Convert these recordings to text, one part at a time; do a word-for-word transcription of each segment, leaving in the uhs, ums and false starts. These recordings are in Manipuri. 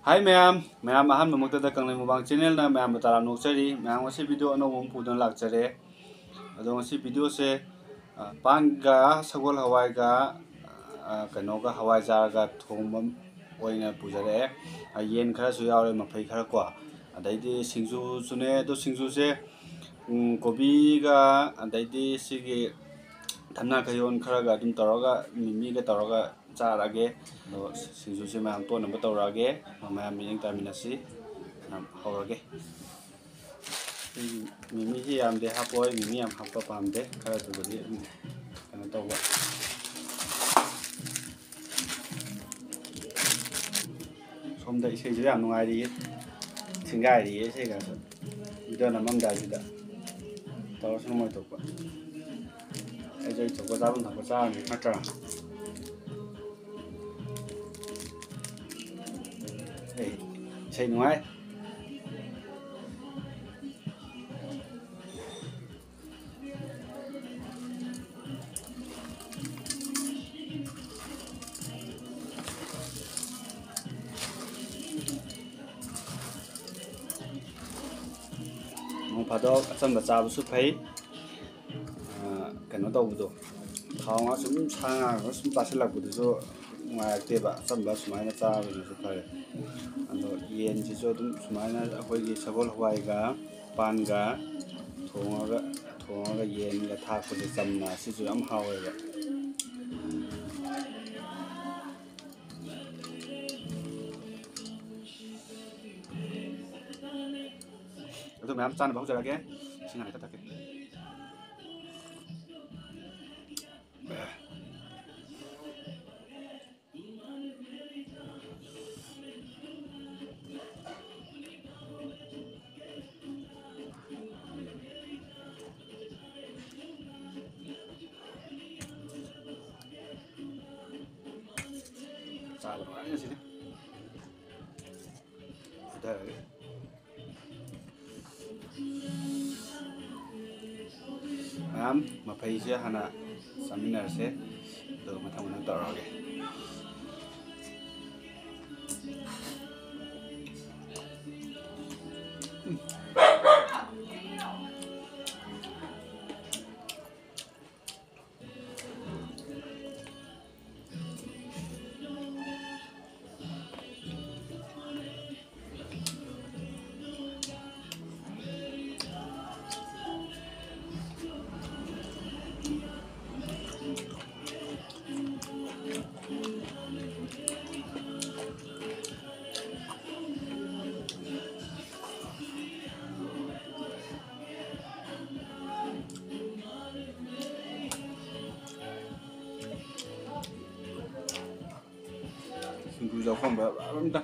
ꯍꯥꯏ ꯃꯌꯥꯝ, ꯃꯌꯥꯝ ꯑꯍꯥꯟꯕꯃꯛꯇꯗ ꯀꯪꯂꯩ ꯃꯨꯛꯕꯥꯡ ꯆꯦꯅꯦꯜꯅ ꯃꯌꯥꯝꯕꯨ ꯇꯔꯥꯝꯅ ꯑꯣꯛꯆꯔꯤ꯫ ꯃꯌꯥꯝ ꯉꯁꯤ ꯚꯤꯗꯤꯑꯣ ꯑꯅꯧꯕ ꯑꯃ ꯄꯨꯗꯨꯅ ꯂꯥꯛꯆꯔꯦ꯫ ꯑꯗꯣ ꯉꯁꯤ ꯚꯤꯗꯤꯑꯣꯁꯦ, ꯑ, ꯄꯥꯟꯒ ꯁꯒꯣꯜ ꯍꯋꯥꯏꯒ, ꯑ, ꯀꯩꯅꯣꯒ, ꯍꯋꯥꯏꯖꯥꯔꯒ ꯊꯣꯡꯕ ꯑꯣꯏꯅ ꯄꯨꯖꯔꯛꯑꯦ꯫ ꯑ, ꯌꯦꯟ ꯈꯔꯁꯨ ꯌꯥꯎꯔꯦ, ꯃꯐꯩ ꯈꯔ ꯀꯣ꯫ ꯑꯗꯩꯗꯤ ꯁꯤꯡꯖꯨꯁꯨꯅꯦ꯫ ꯑꯗꯣ ꯁꯤꯡꯖꯨꯁꯦ, ꯎꯝ, ꯀꯣꯕꯤꯒ, ꯑꯗꯩꯗꯤ ꯁꯤꯒꯤ ꯊꯝꯅꯥ ꯈꯩꯌꯣꯟ ꯈꯔꯒ ꯑꯗꯨꯝ ꯇꯧꯔꯒ, ꯃꯤꯃꯤꯒ ꯇꯧꯔꯒ ꯆꯥꯔꯛꯑꯒꯦ꯫ ꯑꯗꯣ ꯁꯤꯡꯖꯨꯁꯦ ꯃꯌꯥꯝ ꯇꯣꯠꯅꯕ ꯇꯧꯔꯛꯑꯒꯦ꯫ ꯃꯌꯥꯝ ꯃꯤꯠꯌꯦꯡ ꯇꯥꯃꯤꯟꯅꯁꯤ꯫ ꯃꯌꯥꯝ ꯍꯧꯔꯒꯦ꯫ ꯑꯩ ꯃꯤꯃꯤꯁꯤ ꯌꯥꯝꯗꯦ ꯍꯥꯞꯄꯣꯏ, ꯃꯤꯃꯤ ꯌꯥꯝ ꯍꯥꯞꯄ ꯄꯥꯝꯗꯦ꯫ ꯈꯔꯗꯨꯕꯨꯗꯤ ꯑꯗꯨꯝ ꯀꯩꯅꯣ ꯇꯧꯕ꯫ ꯁꯣꯝꯗ ꯏꯁꯩꯁꯨ ꯌꯥꯝ ꯅꯨꯡꯉꯥꯏꯔꯤꯌꯦ, ꯁꯤꯡꯒꯥꯏꯔꯤꯌꯦ ꯏꯁꯩꯒꯁꯨ꯫ ꯚꯤꯗꯤꯑꯣ ꯅꯝꯃꯝꯗꯥꯏꯁꯤꯗ ꯇꯧꯔꯁꯅꯨ ꯃꯣꯏ ꯊꯣꯛꯄ꯫ ꯑꯩꯁꯨ ꯑꯩ ꯊꯣꯛꯄ ꯆꯥꯐꯝ ꯊꯣꯛꯄ ꯆꯥꯔꯅꯤ, ꯅꯠꯇ꯭ꯔꯥ? ꯑꯦ, ꯏꯁꯩ ꯅꯨꯡꯉꯥꯏ꯫ ꯅꯣꯡ ꯐꯥꯗꯣꯛ ꯑꯆꯝꯕ ꯆꯥꯕꯁꯨ ꯐꯩ꯫ ꯑ, ꯀꯩꯅꯣ ꯇꯧꯕꯗꯣ, ꯊꯥꯎ ꯉꯥ ꯁꯨꯝ, ꯁꯥ ꯉꯥ ꯁꯨꯝ ꯆꯥꯁꯤꯜꯂꯛꯄꯗꯨꯁꯨ ꯅꯨꯡꯉꯥꯏꯔꯛꯇꯦꯕ꯫ ꯑꯆꯝꯕ ꯁꯨꯃꯥꯏꯅ ꯆꯥꯕꯁꯤꯁꯨ ꯐꯔꯦ꯫ ꯑꯗꯣ ꯌꯦꯟꯁꯤꯁꯨ ꯑꯗꯨꯝ ꯁꯨꯃꯥꯏꯅ ꯑꯩꯈꯣꯏꯒꯤ ꯁꯒꯣꯜ ꯍꯋꯥꯏꯒ ꯄꯥꯟꯒ ꯊꯣꯡꯉꯒ, ꯊꯣꯡꯉꯒ ꯌꯦꯟꯒ ꯊꯥꯛꯄꯁꯦ ꯆꯝꯅ, ꯁꯤꯁꯨ ꯌꯥꯝ ꯍꯥꯎꯋꯦꯕ꯫ ꯑꯗꯨ ꯃꯌꯥꯝ ꯆꯥꯅꯕ ꯍꯧꯖꯔꯒꯦ꯫ ꯏꯁꯤꯡ ꯍꯥꯟꯅ ꯈꯤꯇ ꯊꯛꯀꯦ꯫ ꯆꯥꯕ ꯅꯨꯡꯉꯥꯏꯔꯅꯤ ꯉꯁꯤꯗꯤ꯫ ꯐꯨꯊꯔꯒꯦ꯫ ꯃꯌꯥꯝ, ꯃꯐꯩꯁꯦ ꯍꯥꯟꯅ ꯆꯥꯃꯤꯟꯅꯔꯁꯦ, ꯑꯗꯨꯒ ꯃꯊꯪ ꯃꯊꯪ ꯇꯧꯔꯛꯑꯒꯦ꯫ ꯂꯧꯐꯝꯗ ꯑꯗꯨꯝꯇ꯫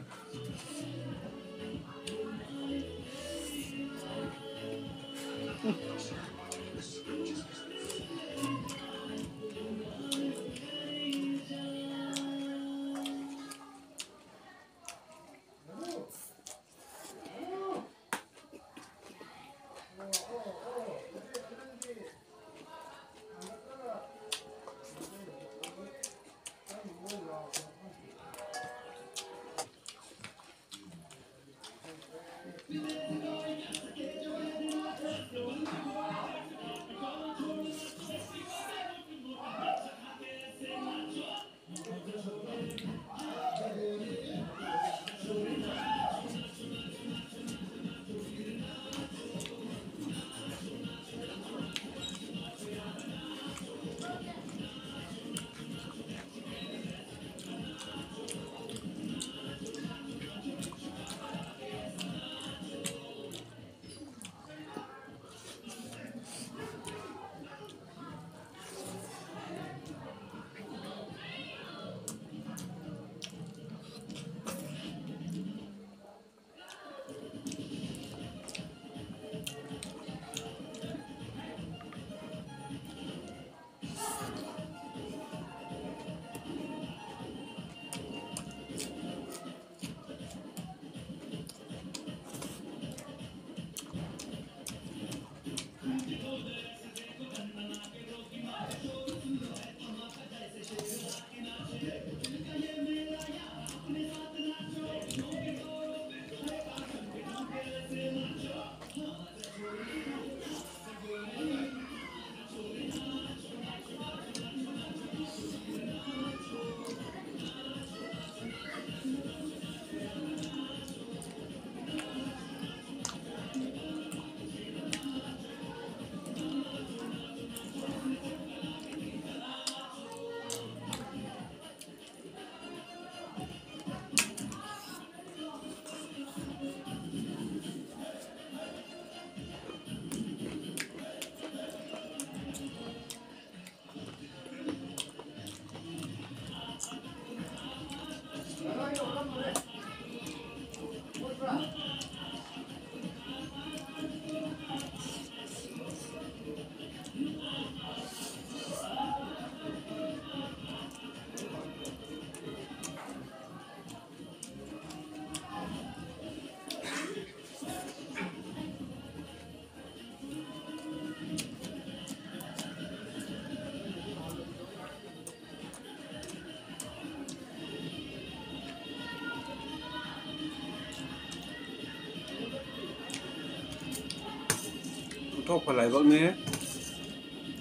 ꯑꯇꯣꯞꯄ ꯂꯥꯏꯕꯛꯅꯦ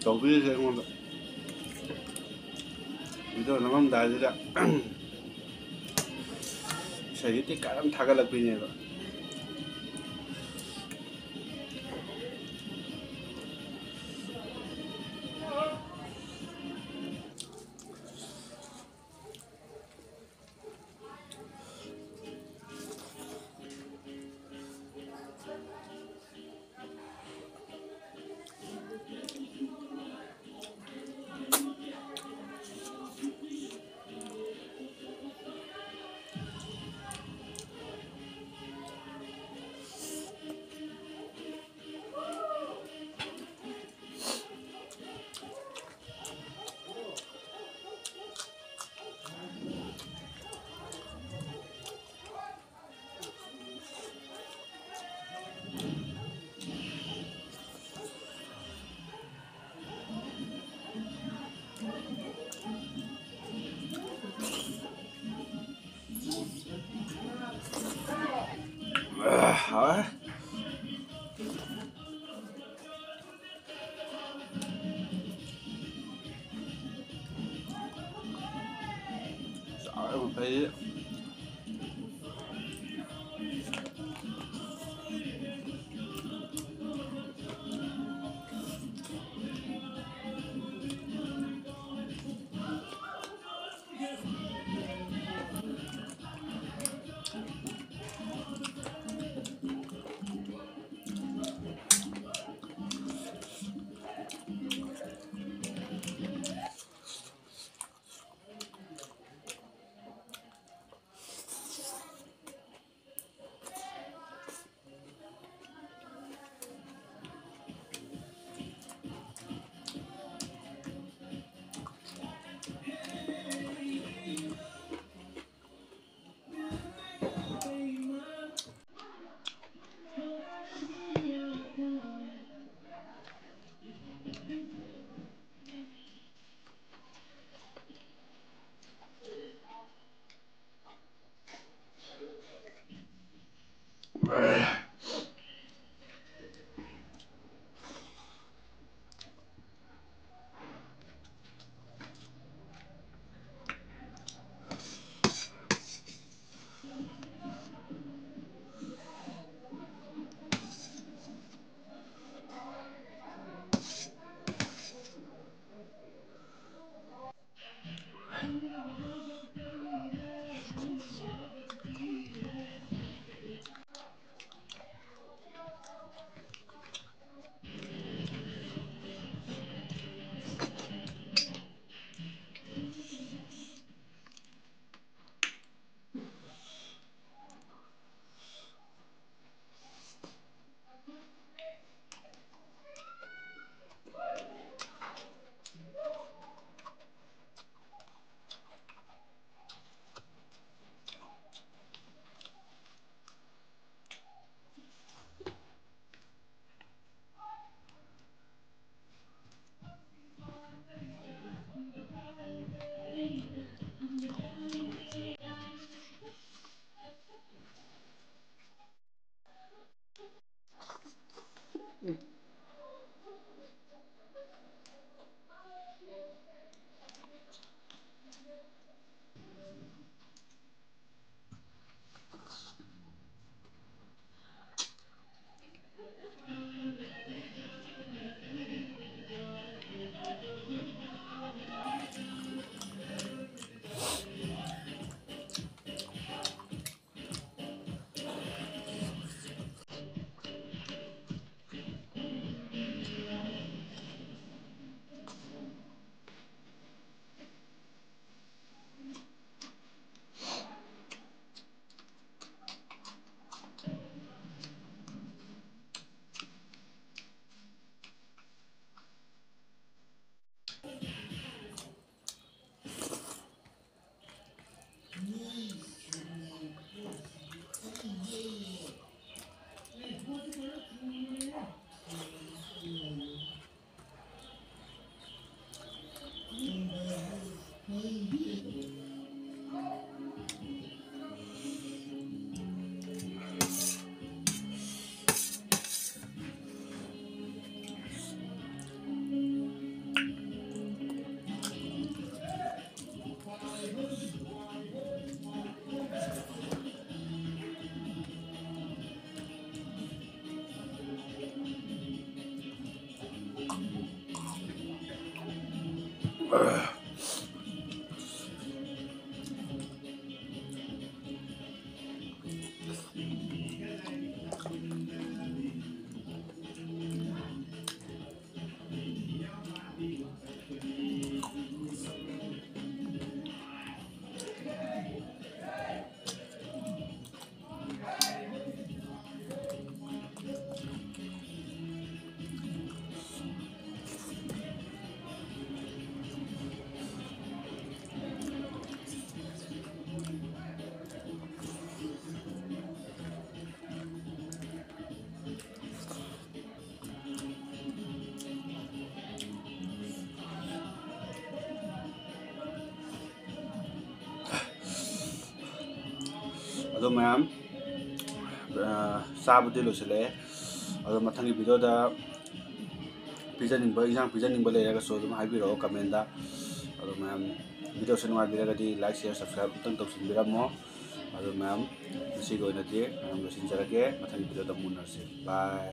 ꯇꯧꯕꯤꯔꯤꯁꯦ ꯑꯩꯉꯣꯟꯗ꯫ ꯚꯤꯗꯤꯑꯣ ꯅꯝꯃꯝꯗꯥꯏꯁꯤꯗ ꯏꯁꯩꯁꯦ ꯇꯤꯛ ꯀꯥꯔꯝ ꯊꯥꯒꯠꯂꯛꯄꯤꯅꯦꯕ꯫ ꯆꯥꯕ ꯐꯩ꯫ ꯑꯗꯣ ꯃꯌꯥꯝ, ꯑ, ꯆꯥꯕꯗꯤ ꯂꯣꯏꯁꯤꯜꯂꯛꯑꯦ꯫ ꯑꯗꯣ ꯃꯊꯪꯒꯤ videoꯗ ꯄꯤꯖꯅꯤꯡꯕ, ꯏꯟꯁꯥꯡ ꯄꯤꯖꯅꯤꯡꯕ ꯂꯩꯔꯒꯁꯨ ꯑꯗꯨꯝ ꯍꯥꯏꯕꯤꯔꯛꯑꯣ commentꯗ꯫ ꯑꯗꯣ ꯃꯌꯥꯝ, videoꯁꯦ ꯅꯨꯡꯉꯥꯏꯕꯤꯔꯒꯗꯤ like, share, subscribe ꯑꯃꯨꯛꯇꯪ ꯇꯧꯁꯤꯟꯕꯤꯔꯝꯃꯣ꯫ ꯑꯗꯣ ꯃꯌꯥꯝ, ꯉꯁꯤꯒꯤ ꯑꯣꯏꯅꯗꯤ ꯃꯌꯥꯝ ꯂꯣꯏꯁꯤꯟꯖꯔꯒꯦ꯫ ꯃꯊꯪꯒꯤ videoꯗ ꯑꯃꯨꯛ ꯎꯅꯔꯁꯤ꯫ Bye꯫